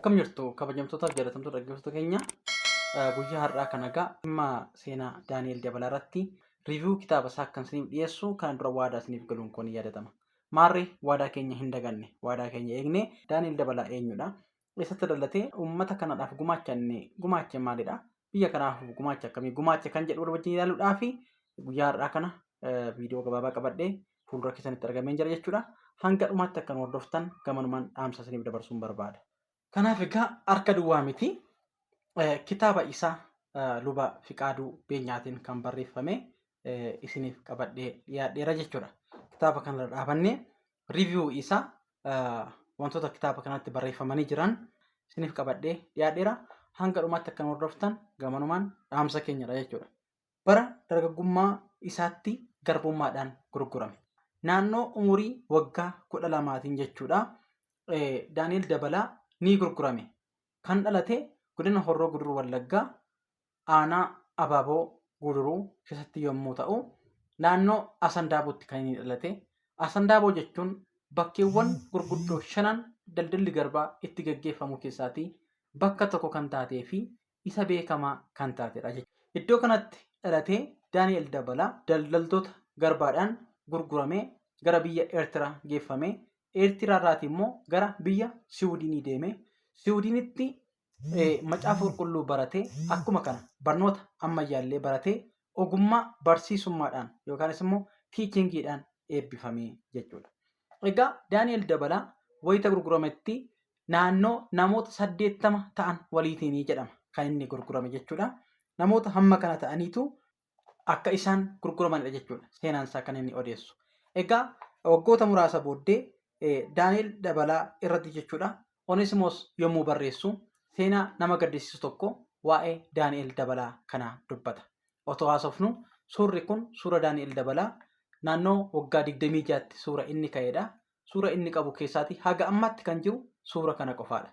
Akkam jirtu kabajamtootaaf jaallatamtoota dhaggeeffattoota keenya? Guyyaa har'aa kana egaa dhimma seenaa Daani'el Dabalaa irratti review kitaaba isaa akkan isiniif dhiyeessu kana dura waadaa isiniif galuun koo ni yaadatama. Maarree waadaa keenya hin daganne, waadaa keenya eegne. Daani'el Dabalaa eenyudha? Eessatti dhalate? Uummata kanadhaaf gumaacha inni gumaache maalidha? Biyya kanaaf gumaacha akkamii gumaache kan jedhu wal wajjin ilaaluudhaaf guyyaa har'aa kana viidiyoo gabaabaa qabadhee fuuldura keessanitti argameen jira jechuudha. Hanga dhumaatti akka nu hordoftan gamanumaan dhaamsa isiniif dabarsuun barbaada. Kanaaf egaa harka duwwaa miti, kitaaba isaa Luba Fiqaaduu Beenyaatiin kan barreeffame isiniif qabadhee dhiyaadheera jechuudha. Kitaaba kanarra dhaabannee review isaa, wantoota kitaaba kanatti barreeffamanii jiran isiniif qabadhee dhiyaadheera. Hanga dhumaatti akka nu hordoftan gamanumaan dhaamsa keenyadha jechuudha. Bara dargaggummaa isaatti garbummaadhaan gurgurame. Naannoo umurii waggaa 12tiin jechuudha. Daani'el Dabalaa ni gurgurame. Kan dhalate godina Horroo Guduruu Wallaggaa, aanaa Abaaboo Guduruu keessatti yommuu ta'u, naannoo Asandaabootti kan inni dhalate. Asandaaboo jechuun bakkeewwan gurguddoo shanan daldalli garbaa itti gaggeeffamu keessaatii bakka tokko kan taatee fi isa beekamaa kan taatedha jechuudha. Iddoo kanatti dhalatee Daani'el Dabalaa daldaltoota garbaadhaan gurguramee gara biyya Eertiraa geeffame. Eertiraa irraatii immoo gara biyya Siwudiinii deeme. Siwudiinitti Macaafa Qulqulluu baratee, akkuma kana barnoota ammayyaallee baratee, ogummaa barsiisummaadhaan yookaanis immoo tiichingiidhaan eebbifame jechuudha. Egaa Daani'el Dabalaa wayita gurgurametti naannoo namoota 80 ta'an waliitiinii jedhama kan inni gurgurame jechuudha. Namoota hamma kana ta'aniitu akka isaan gurguramanidha jechuudha seenaan isaa kan inni odeessu. Egaa waggoota muraasa booddee Daani'el Dabalaa irratti jechuudha Onesimos yommuu barreessu seenaa nama gaddisiisu tokko waa'ee Daani'el Dabalaa kanaa dubbata. Otoo haasofnu suurri kun suura Daani'el Dabalaa naannoo waggaa 26tti suura inni ka'edha. Suura inni qabu keessaatii haga ammaatti kan jiru suura kana qofaadha.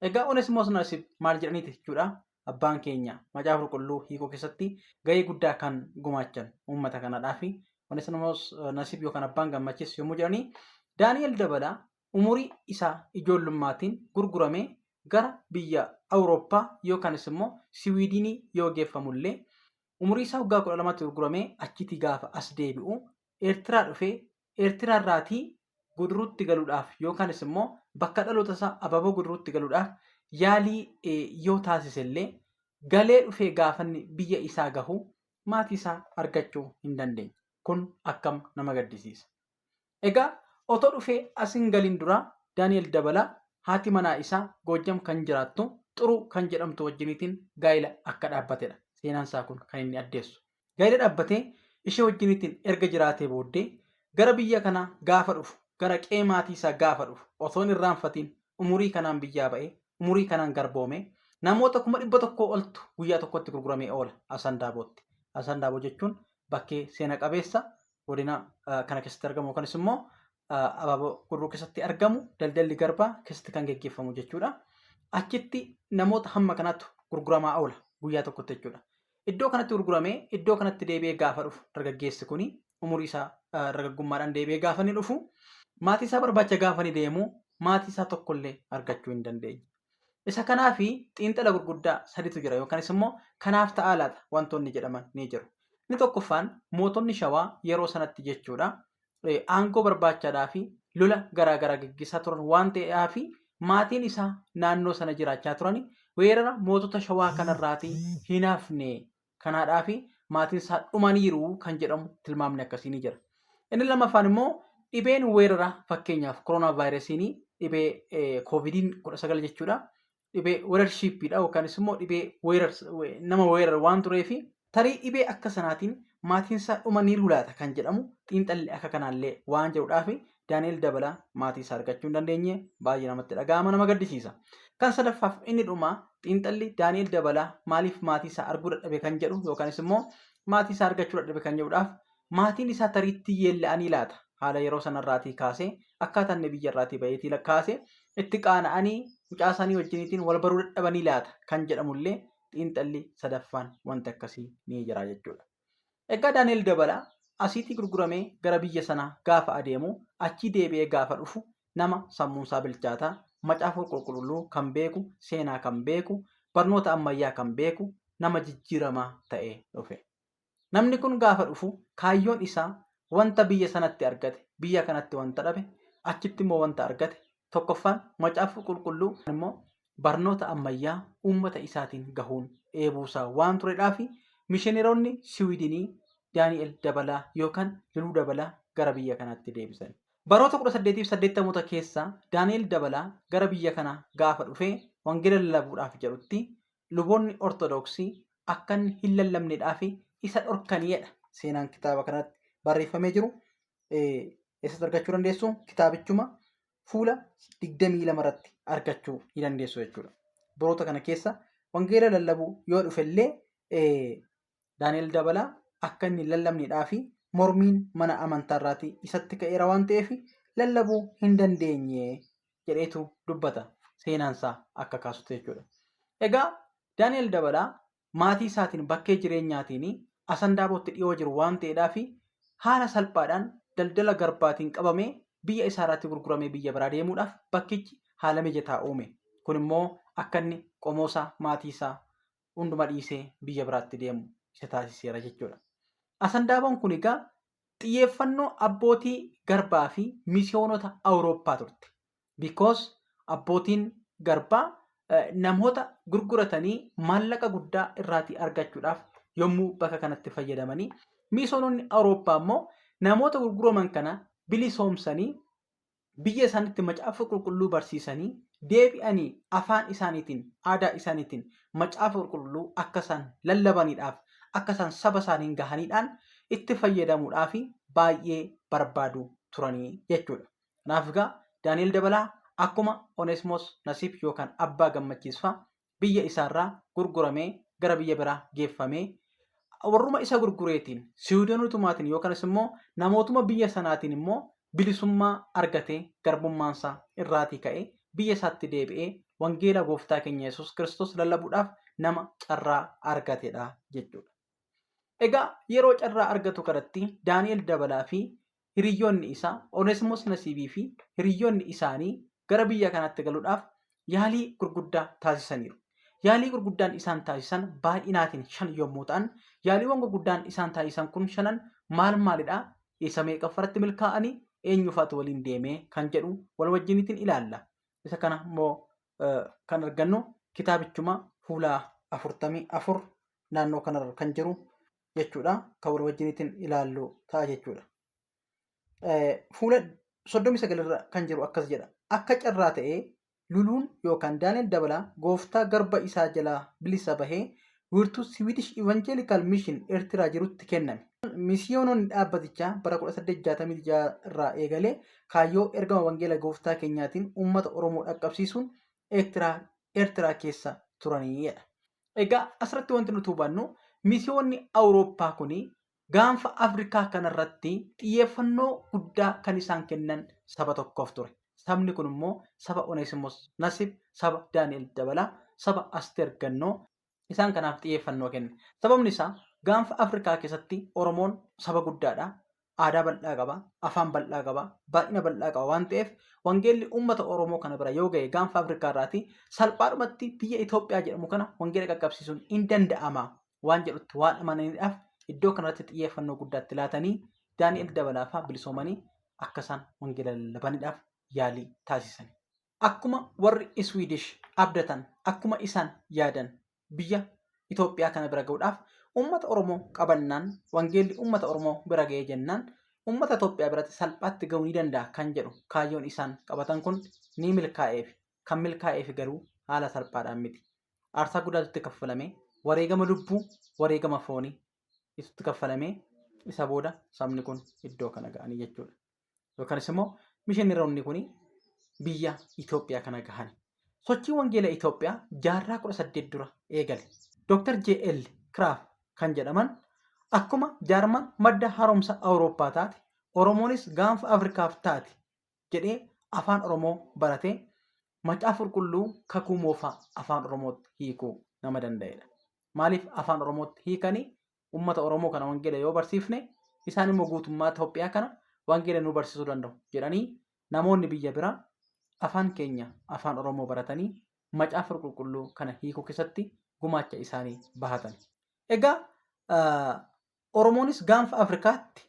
Egaa Onesimos Nasib maal jedhaniiti jechuudha? Abbaan keenya Macaafa Qulqulluu hiikuu keessatti gahee guddaa kan gumaachan uummata kanadhaafi Onesimos Nasib yookaan Abbaan Gammachiis yommuu jedhanii, Daani'el Dabalaa umurii isaa ijoollummaatiin gurguramee gara biyya Awurooppaa yookaanis immoo Siwiidinii yoo geeffamullee, umurii isaa waggaa 12tti gurguramee achiitii gaafa as deebi'u Eertiraa dhufee, Eertiraa irraatii Guduruutti galuudhaaf yookaanis immoo bakka dhaloota isaa Abaaboo Guduruutti galuudhaaf yaalii yoo taasise illee, galee dhufee gaafanni biyya isaa gahu maatii isaa argachuu hin dandeenye. Kun akkam nama gaddisiisa! Egaa otoo dhufee as hin galin dura Daani'el Dabalaa haati manaa isaa Goojjam kan jiraattu Xuruu kan jedhamtu wajjiniitiin gaa'ila akka dhaabbatedha seenaan isaa kun kan inni addeessu. Gaa'ila dhaabbatee ishee wajjiniitiin erga jiraatee booddee gara biyya kanaa gaafa dhufu, gara qe'ee maatii isaa gaafa dhufu, otoo hin irraanfatiin umurii kanaan biyyaa ba'ee, umurii kanaan garboomee, namoota 100,000 oltu guyyaa tokkotti gurguramee oola Asandaabootti. Asandaaboo jechuun bakkee seena qabeessa godina kana keessatti argamu yookanis immoo Abaaboo Guduruu keessatti argamu, daldalli garbaa keessatti kan geggeeffamu jechuudha. Achitti namoota hamma kanaatu gurguramaa oola guyyaa tokkotti jechuudha. Iddoo kanatti gurguramee iddoo kanatti deebi'ee gaafa dhufu, dargaggeessi kuni umurii isaa dargaggummaadhaan deebi'ee gaafa inni dhufu, maatii isaa barbaacha gaafa inni deemu maatii isaa tokkollee argachuu hin dandeenye. Isa kanaaf xiinxala gurguddaa saditu jira yookaanis immoo kanaaf ta'aa laata wantoonni jedhaman ni jiru. Inni tokkoffaan, mootonni Shawaa yeroo sanatti jechuudha aangoo barbaachaadhaa fi lola garaa garaa geggeessaa turan waan ta'eef, maatiin isaa naannoo sana jiraachaa turan weerara mootota Shawaa kanarraatii hin hafne, kanaadhaa fi maatiin isaa dhumaniiru kan jedhamu tilmaamni akkasii ni jira. Inni lammaffaan immoo dhibeen weerara, fakkeenyaaf koronaa vaayirasiin, dhibee koovidiin 19 jechuudha. Dhibee weerarshiippiidha yookaanis immoo dhibee nama weeraru waan tureef, tarii dhibee akka sanaatiin maatiin isaa dhumaniiru laata kan jedhamu xiinxalli akka kanaallee waan jirudhaaf Daani'el Dabalaa maatii isaa argachuu hin dandeenye. Baay'ee namatti dhaga'ama, nama gaddisiisa. Kan sadaffaaf inni dhumaa, xiinxalli Daani'el Dabalaa maaliif maatii isaa arguu dadhabe kan jedhu yookaanis immoo maatii isaa argachuu dadhabe kan jedhudhaaf, maatiin isaa tariitti yeella'anii laata, haala yeroo sanarraatii kaasee, akkaataa inni biyya irraatii baheetii kaasee itti qaana'anii mucaa isaanii wajjiniitiin wal baruu dadhabanii laata kan jedhamullee xiinxalli sadaffaan wanti akkasii ni jira jechuudha. Egaa Daani'el Dabalaa asiitii gurguramee gara biyya sanaa gaafa adeemu, achii deebi'ee gaafa dhufu nama sammuunsaa bilchaataa, Macaafa Qulqulluu kan beeku, seenaa kan beeku, barnoota ammayyaa kan beeku, nama jijjiiramaa ta'ee dhufe. Namni kun gaafa dhufu kaayyoon isaa wanta biyya sanatti argate, biyya kanatti wanta dhabe, achitti immoo wanta argate, tokkoffaan Macaafa Qulqulluu immoo barnoota ammayyaa uummata isaatiin gahuun dheebuusaa waan turedhaa fi mishineeronni Siwiidinii Daani'el Dabalaa yookaan Luluu Dabalaa gara biyya kanaatti deebisan. Baroota 1880moota keessa Daani'el Dabalaa gara biyya kanaa gaafa dhufee wangeela lallabuudhaaf jedhutti luboonni Ortodoksii akka inni hin lallabnedhaaf isa dhorkaniidha. Seenaan kitaaba kanatti barreeffamee jiru eessatti argachuu dandeessu? Kitaabichuma fuula 22 irratti argachuu ni dandeessu jechuudha. Baroota kana keessa wangeela lallabuu yoo dhufellee Daani'el Dabalaa akka inni hin lallabnedhaa fi mormiin mana amantaa irraatii isatti ka'eera waan ta'eef lallabuu hin dandeenye jedheetu dubbata seenaansaa akka kaasutti jechuudha. Egaa Daani'el Dabalaa maatii isaatiin bakkee jireenyaatiin Asandaabootti dhiyoo jiru waan ta'eedhaa fi haala salphaadhaan daldala garbaatiin qabamee biyya isaa irratti gurguramee biyya biraa deemuudhaaf bakkichi haala mijataa uume. Kun immoo akka inni qomoosaa maatii isaa hunduma dhiisee biyya biraatti deemu isa taasiseera jechuudha. Asandaaboon kun egaa xiyyeeffannoo abbootii garbaa fi misiyoonota Awurooppaa turte. Because abbootiin garbaa namoota gurguratanii maallaqa guddaa irraatii argachuudhaaf yommuu bakka kanatti fayyadamanii misoononni Awurooppaa immoo namoota gurguraman kana bilisoomsanii biyya isaaniitti macaafa qulqulluu barsiisanii deebi'anii afaan isaaniitiin aadaa isaaniitiin macaafa qulqulluu akka isaan lallabaniidhaaf akka isaan saba isaaniin gahaniidhaan itti fayyadamuudhaaf baay'ee barbaadu turanii jechuudha. Kanaaf egaa Daani'el Dabalaa akkuma Onesmoos Nasiib yookaan Abbaa Gammachiis fa'a biyya isaarraa gurguramee gara biyya biraa geeffamee warruma isa gurgureetiin Siwiidenotumaatiin yookanis immoo namootuma biyya sanaatiin immoo bilisummaa argatee garbummaansaa irraatii ka'ee biyya isaatti deebi'ee wangeela gooftaa keenya Yesuus Kiristoos lallabuudhaaf nama carraa argatedha jechuudha. Egaa yeroo carraa argatu kanatti Daani'el Dabalaa fi hiriyyoonni isaa Onesmoos Nasiibii fi hiriyyoonni isaanii gara biyya kanaatti galuudhaaf yaalii gurguddaa taasisaniiru. Yaalii gurguddaan isaan taasisan baay'inaatiin shan yommuu ta'an, yaaliiwwan gurguddaan isaan taasisan kun shanan maal maalidha? Isa meeqaffaratti milkaa'anii? Eenyufaatu waliin deemee kan jedhu wal wajjiniitiin ilaalla. Isa kana immoo kan argannu kitaabichuma fuula 44 naannoo kanarra kan jiru jechuudha. Kan wal wajjiniitiin ilaallu ta'a jechuudha. Fuula 39 irra kan jiru akkas jedha. Akka carraa ta'ee Luluun yookaan Daani'el Dabalaa gooftaa garba isaa jalaa bilisa bahee wiirtuu Swedish Evangelical Mission Eertiraa jirutti kenname. Misiyoononni dhaabbatichaa bara 1866 irraa eegalee kaayyoo ergama wangeela gooftaa keenyaatiin uummata Oromoo dhaqqabsiisuun Eertiraa keessa turanii jedha. Egaa asirratti wanti nuti hubannu misiyoonni Awurooppaa kun gaanfa Afrikaa kanarratti xiyyeeffannoo guddaa kan isaan kennan saba tokkoof ture. Sabni kun immoo saba Oneesimos Nasib, saba Daani'el Dabalaa, saba Asteer Gannoo isaan kanaaf xiyyeeffannoo kenne. Sababni isaa gaanfa Afrikaa keessatti Oromoon saba guddaadha. Aadaa bal'aa qaba, afaan bal'aa qaba, baay'ina bal'aa qaba waan ta'eef wangeelli uummata Oromoo kana bira yoo ga'e gaanfa Afrikaa irraati salphaadhumatti biyya Itoophiyaa jedhamu kana wangeela qaqqabsiisuun hin danda'ama waan jedhutti waan amananiidhaaf iddoo kanarratti xiyyeeffannoo guddaatti laatanii Daani'el Dabalaafaa bilisoomanii akka isaan wangeela lallabaniidhaaf yaalii taasisan. Akkuma warri Iswiidish abdatan, akkuma isaan yaadan biyya Itoophiyaa kana bira ga'uudhaaf uummata Oromoo qabannaan wangeelli uummata Oromoo bira ga'ee jennaan uummata Itoophiyaa biratti salphaatti ga'uu ni danda'a kan jedhu kaayyoon isaan qabatan kun ni milkaa'eefi. Kan milkaa'eefi garuu haala salphaadhaan miti. Aarsaa guddaatu itti kaffalamee wareegama lubbuu, wareegama foonii itti kaffalamee isa booda sabni kun iddoo kana ga'anii jechuudha. Yookanis immoo mishineeronni kun biyya Itoophiyaa kana gahan. Sochii wangeela Itoophiyaa jaarraa 18 dura eegale. Dr. J.L. Kraaf kan jedhaman akkuma Jaarman madda haaromsa Awurooppaa taate Oromoonis gaanfa Afrikaaf taati jedhee afaan Oromoo baratee macaafa qulqulluu kakuu moofaa afaan Oromootti hiikuu nama danda'edha. Maaliif afaan Oromootti hiikanii uummata Oromoo kana wangeela yoo barsiifne isaan immoo guutummaa Itoophiyaa kana wangeela nu barsiisuu danda'u jedhanii namoonni biyya biraa Afaan keenya Afaan Oromoo baratanii Macaafa Qulqulluu kana hiikuu keessatti gumaacha isaanii bahatan. Egaa Oromoonis gaanfa Afrikaatti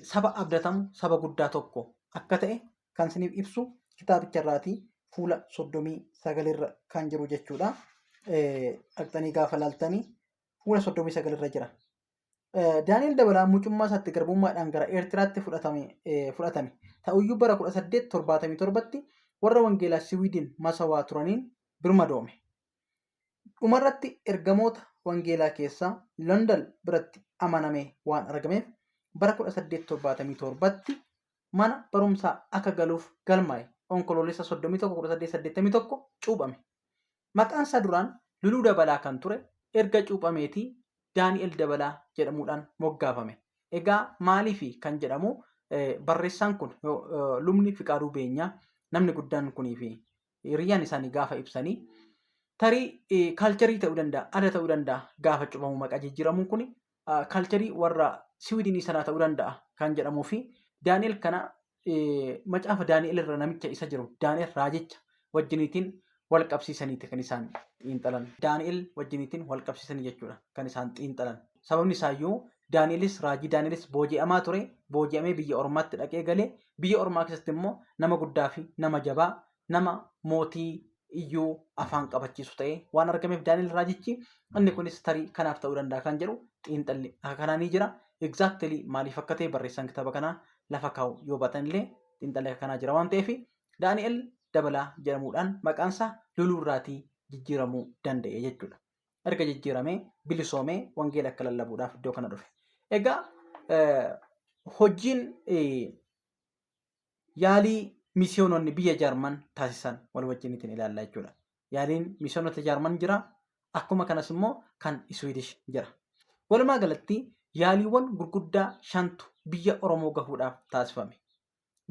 saba abdatamu saba guddaa tokko akka ta'e kan isiniif ibsu kitaabicha irraatii fuula 39 irra kan jiru jechuudha. Dhaqxanii gaafa laaltanii fuula 39 irra jira. Daani'el Dabalaa mucummaa isaatti garbummaadhaan gara Eertiraatti fudhatame. Ta'uyyuu bara 1877tti warra Wangeelaa Siwiidin Masawaa turaniin birmadoome. Dhumarratti ergamoota Wangeelaa keessaa London biratti amanamee waan argameef bara 1877tti mana barumsaa akka galuuf galmaa'e. Onkoloolessa 31, 1881 cuuphame. Maqaan isaa duraan Luluu Dabalaa kan ture erga cuuphameetii Daani'el Dabalaa jedhamuudhaan moggaafame. Egaa maaliifi kan jedhamu barreessaan kun lubni Fiqaaduu Beenyaa namni guddaan kunii fi hiriyyaan isaanii gaafa ibsanii tarii kaalcharii ta'uu danda'a, ada ta'uu danda'a gaafa cuuphamu maqaa jijjiiramuun kun kaalcharii warra Siwiidinii sanaa ta'uu danda'a kan jedhamuu fi Daani'el kana macaafa Daani'el irra namicha isa jiru Daani'el raajicha wajjiniitiin wal qabsiisaniiti kan isaan xiinxalan. Daani'el wajjiniitiin wal qabsiisanii jechuudha kan isaan xiinxalan. Sababni isaayyuu Daani'elis raajii Daani'elis booji'amaa ture booji'amee biyya ormaatti dhaqee galee biyya ormaa keessatti immoo nama guddaa fi nama jabaa nama mootii iyyuu afaan qabachiisu ta'ee waan argameef Daani'el raajichi inni kunis tarii kanaaf ta'uu danda'a kan jedhu xiinxalli akka kanaa ni jira. Exactly maaliif akka ta'e barreessaan kitaaba kanaa lafa kaa'u yoo baatan illee xiinxalli akka kanaa jira waan ta'eef Daani'el Dabalaa jedhamuudhaan maqaan isaa Luluu irraatii jijjiiramuu danda'e jechuudha. Erga jijjiiramee bilisoomee wangeela akka lallabuudhaaf iddoo kana dhufe. Egaa hojiin yaalii misiyoononni biyya Jaarman taasisan wal wajjiniitiin ilaalla jechuudha. Yaaliin misiyoonota Jaarman jira, akkuma kanas immoo kan Iswiidish jira. Walumaa galatti yaaliiwwan gurguddaa shantu biyya Oromoo gahuudhaaf taasifame.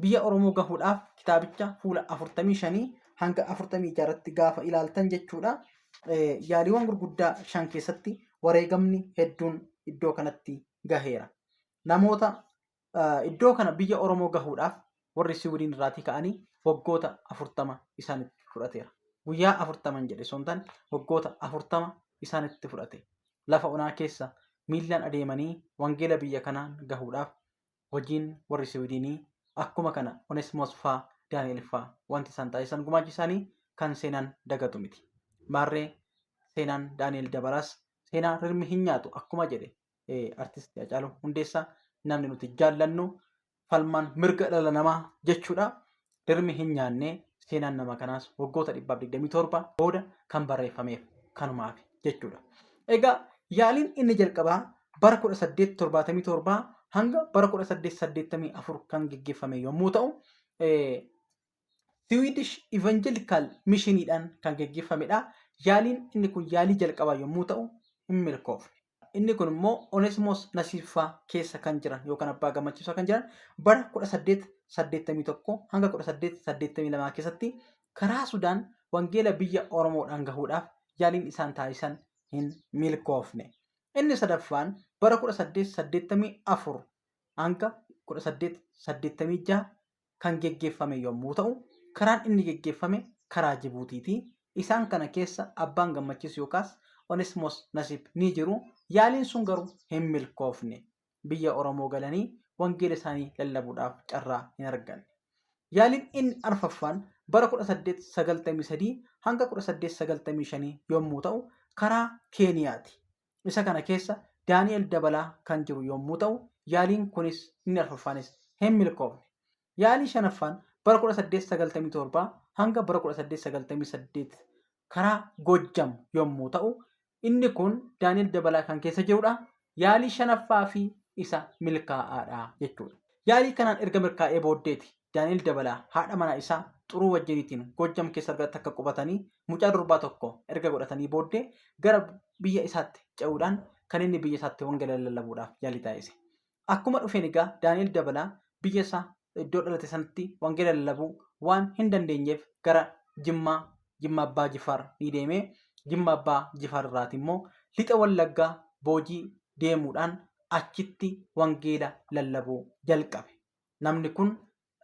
Biyya Oromoo gahuudhaaf kitaabicha fuula 45 hanga 46 irratti gaafa ilaaltan jechuudha. Yaaliiwwan gurguddaa shan keessatti wareegamni hedduun iddoo kanatti gaheera. Namoota Iddoo kana biyya Oromoo gahuudhaaf warri Siwidiin irraatii ka'anii waggoota 40 isaanitti fudhateera. Guyyaa 40 jedhe osoo hin taane waggoota 40 isaanitti fudhate. Lafa onaa keessa miillaan adeemanii wangeela biyya kanaan gahuudhaaf hojiin warri Siwidiinii akkuma kana Onesmoos faa Daani'el faa wanti isaan taasisan gumaachi isaanii kan seenaan dagatu miti. Maarree seenaan Daani'el Dabalaas seenaa rirmi hin nyaatu akkuma jedhe Artisti Hacaaluu Hundeessaa namni nuti jaallannu falmaan mirga dhala namaa jechuudha. Rirmi hin nyaanne seenaan nama kanaas waggoota 127 booda kan barreeffameef kanumaaf jechuudha. Egaa yaaliin inni jalqabaa bara 1877 hanga bara 1884 kan geggeeffame yommuu ta'u, Swedish Evangelical Missioniidhaan kan geggeeffamedha. Yaaliin inni kun yaalii jalqabaa yommuu ta'u hin milkoofne. Inni kun immoo Onesimoos Nasiiffaa keessa kan jiran yookaan Abbaa Gammachiisaa kan jiran bara 1881 hanga 1882 keessatti karaa Sudaan wangeela biyya Oromoodhaan gahuudhaaf yaaliin isaan taasisan hin milkoofne. Inni sadaffaan bara 1884 hanga 1886 kan geggeeffame yommuu ta'u, karaan inni geggeeffame karaa Jibuutiiti. Isaan kana keessa Abbaan Gammachiis yookaas Onesmoos Nasiib ni jiru. Yaaliin sun garuu hin milkoofne. Biyya Oromoo galanii wangeela isaanii lallabuudhaaf carraa hin arganne. Yaaliin inni arfaffaan bara 1893 hanga 1895 yommuu ta'u, karaa Keeniyaati. Isa kana keessa Daani'el Dabalaa kan jiru yommuu ta'u, yaaliin kunis inni arfaffaanis hin milkoofne. Yaalii shanaffaan bara 1897 hanga bara 1898 karaa Goojjam yommuu ta'u, inni kun Daani'el Dabalaa kan keessa jirudha. Yaalii shanaffaa fi isa milkaa'aadha jechuudha. Yaalii kanaan erga milkaa'ee booddeeti Daani'el Dabalaa haadha manaa isaa Xuruu wajjiniitiin Goojjam keessa erga takka qubatanii mucaa durbaa tokko erga godhatanii booddee gara biyya isaatti ce'uudhaan kan inni biyya isaatti wangeela lallabuudhaaf yaalii taasise. Akkuma dhufeen egaa Daani'el Dabalaa biyya isaa iddoo dhalate sanatti wangeela lallabuu waan hin dandeenyeef gara Jimmaa Jimma Abbaa Jifaar ni deeme. Jimma Abbaa Jifaar irraati immoo lixa Wallaggaa Boojii deemuudhaan achitti wangeela lallabuu jalqabe. Namni kun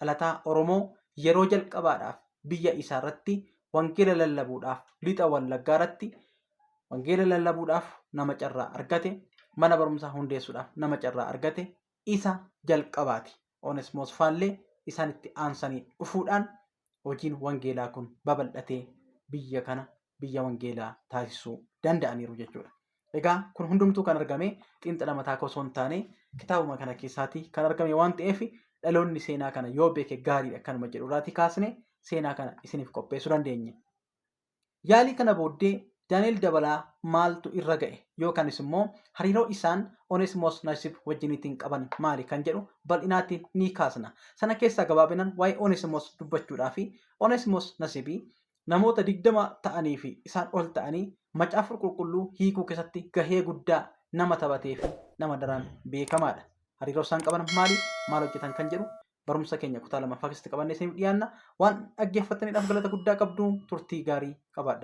dhalataa Oromoo yeroo jalqabaadhaaf biyya isaa irratti wangeela lallabuudhaaf lixa Wallaggaa irratti wangeela lallabuudhaaf nama carraa argate, mana barumsaa hundeessuudhaaf nama carraa argate isa jalqabaati. Onesmoos faallee isaanitti aansanii dhufuudhaan hojiin wangeelaa kun babal'atee biyya kana biyya wangeelaa taasisuu danda'aniiru jechuudha. Egaa kun hundumtuu kan argame xiinxala mataa koo osoo hin taane kitaabuma kana keessaatii kan argame waan ta'eef dhaloonni seenaa kana yoo beeke gaariidha kanuma jedhu irraatii kaasne seenaa kana isiniif qopheessuu dandeenye. Yaalii kana booddee Daani'el Dabalaa maaltu irra ga'e yookanis immoo hariiroo isaan Onesmoos Nasib wajjiniitiin qaban maali kan jedhu bal'inaatti ni kaasna. Sana keessaa gabaabinaan waa'ee Onesmoos dubbachuudhaafi Onesmoos Nasibii namoota 20 ta'anii fi isaan ol ta'anii Macaafa Qulqulluu hiikuu keessatti gahee guddaa nama taphatee fi nama daraan beekamaadha. Hariiroo isaan qaban maali? Maal hojjetan kan jedhu barumsa keenya kutaa lammaffaa keessatti qabannee isiniif dhiyaanna. Waan dhaggeeffattaniidhaaf galata guddaa qabdu turtii gaarii qabaadhaa.